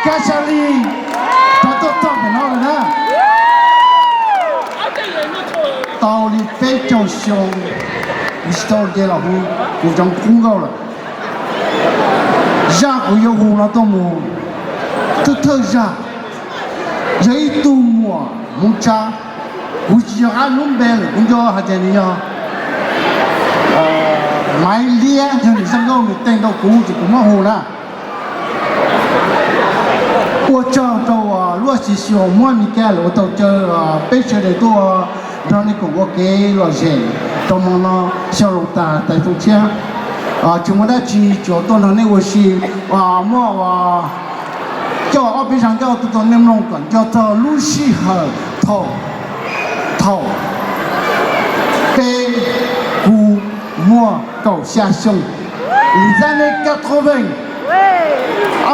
Kab Xya Lis rov tuaj txog pem no lawm na. Tau li peb caug xyoo kuv tsis tau ua ke los hu, kuv cov qub nkauj lawm. Zaj kuv yuav hu no tuaj mus thawj thawj zaj, yog ib tug muam Hmoob Tsab. Kuv tsis nco qab lub npe lawm, kuv nco hais tias nws yog Maiv Liab, yog nws zaj nkauj nws teb rau kuv ces kuv muab hu na. Ua tsaug rau lub asi xyuas muab Mis Kas lawv ua tau caw peb sawv daws tuaj nrog nej koom ua kev lom zem rau hmo no xyoo laus tas tais foob tshiab. Tsis muaj dab tsi, tsuas tuaj nrog nej ua si, muab coj ob peb zaj nkauj tuaj rau nej mloog kom nco txog lub sij hawm thaum, thaum peb, kuv muaj kaum xya xyoo. Les années quatre-vingts,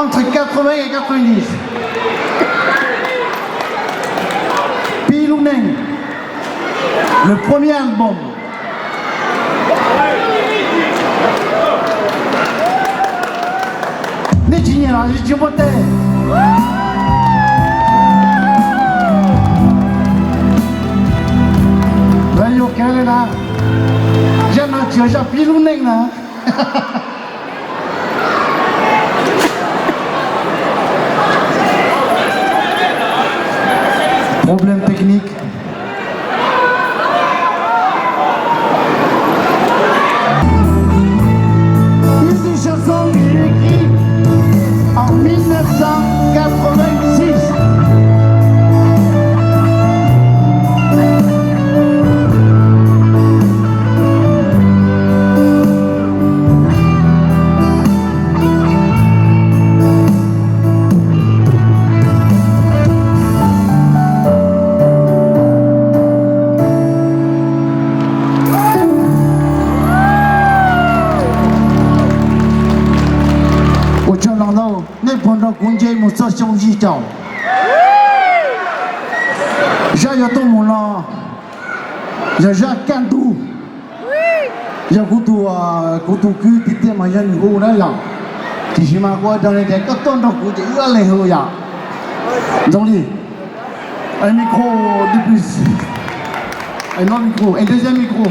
entre quatre-vingts et quatre-vingt-dix. Pib lub neej, le premier album. Nej tsis nyiam los tsis muaj tej. Lawv yuam kev li na, zaj no tsis yog zaj pib lub neej na. Problème technique. Une des chansons que j'ai écrites en mille neuf cent quatre-vingt-six. Ua tsaug ntau, nej puas nrog kuv nce mus txog xyoo yim caum? Zaj yuav tuaj mus no yog zaj kaj ntug. Yog kuv tus, kuv tus kwv tiag tiag mas yog nws hu na yom. Tiam sis mas kuv ua rau nej tias koj tuaj nrog kuv ces wb ob leeg hu yom. Ntxoov Lis, un micro de plus. Un autre micro, un deuxième micro.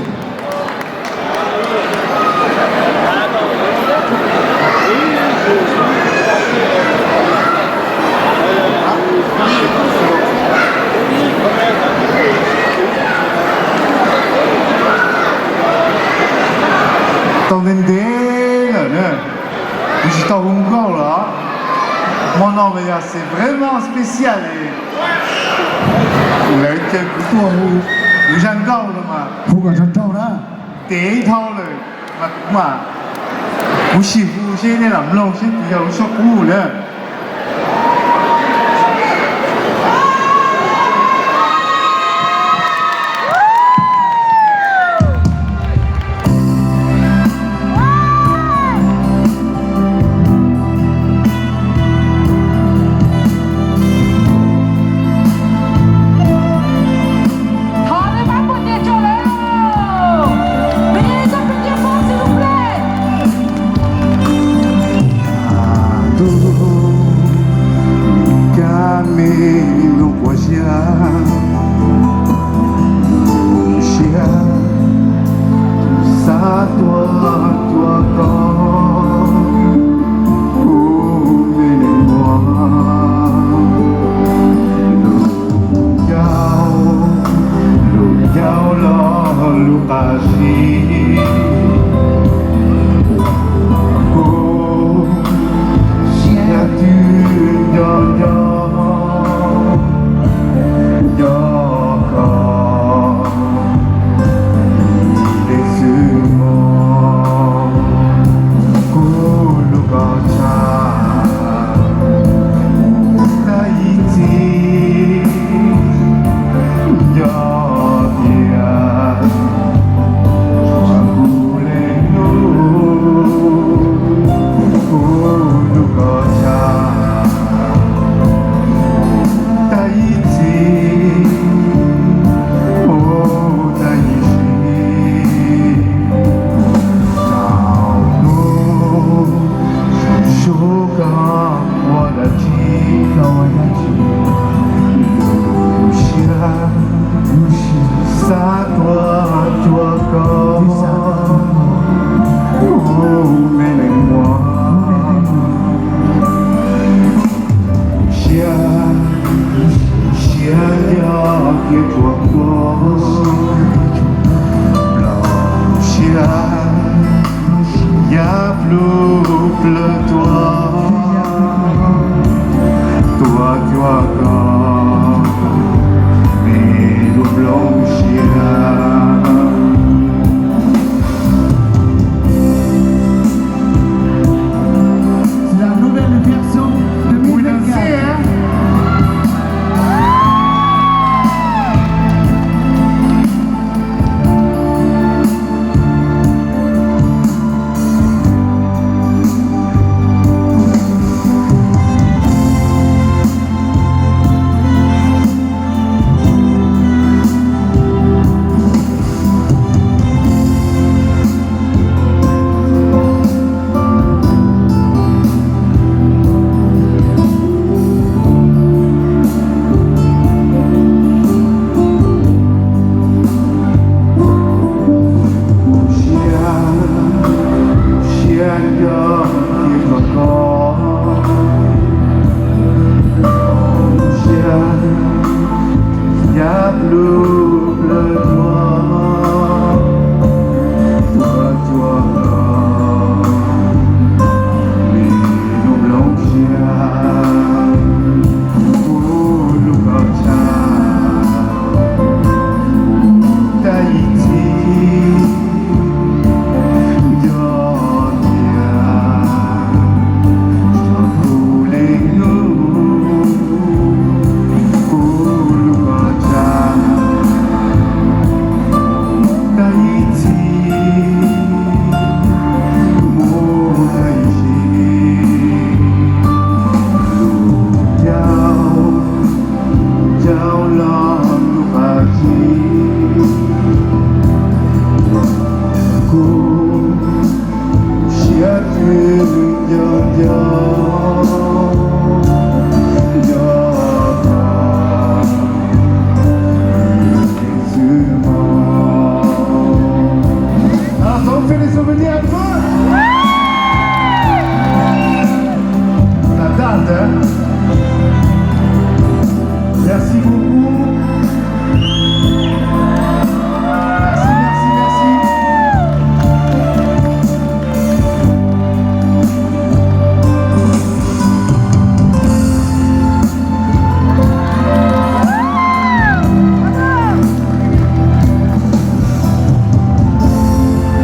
Tau ntev ntev lawm na, kuv tsis tau hu nkauj lawm. Hmo no mas yog c'est vraiment spécial li. Lawv caw kuv tuaj hu kuv zaj nkauj no mas hu kom nrog nraug na. Ntev dhau lawm mas kuv mam, kuv sim hu seb nej lam mloog seb puas yog lub suab qub na. Thov nej pab puag nyiaj rau lawv. Veuillez les applaudir fort, s'il vous plaît. Lawv tuaj, tuaj cuag koj, me lub nplooj siab. Siab, siab nco tias koj, siab, yam lub plawv tuaj, tuaj cuag koj, me lub nplooj siab, kuv lub koj tshaj tag ib txhis. Nco tias txog kuv li hnub, kuv lub koj tshaj tag ib txhis, mus tag ib sim, lub caug caug los lub qab zib, kuv siab twb nco nco, nco koj xwb mog. Ahora son feliz cumpleaños. La tarde. Merci beaucoup. Merci, merci, merci.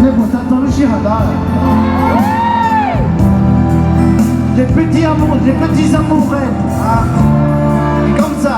Nej puas tau txog lub sij hawm ntawd? Les petits amours, les petits amours, comme ça.